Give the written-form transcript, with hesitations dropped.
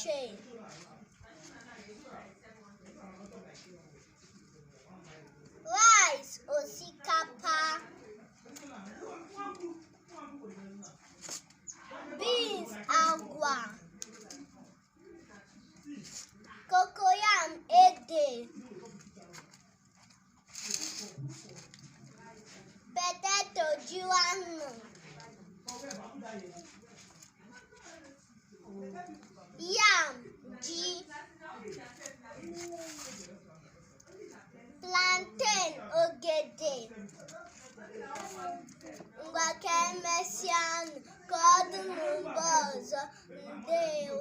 Oche, rice, osikapa, beans, agwa, cocoyam, ede, potato, ji nwannu, yam, ji, plantain, ogede. Ngwa, ka emesịanụ, ka ọ dị mgbe ọzọ. Ndewo.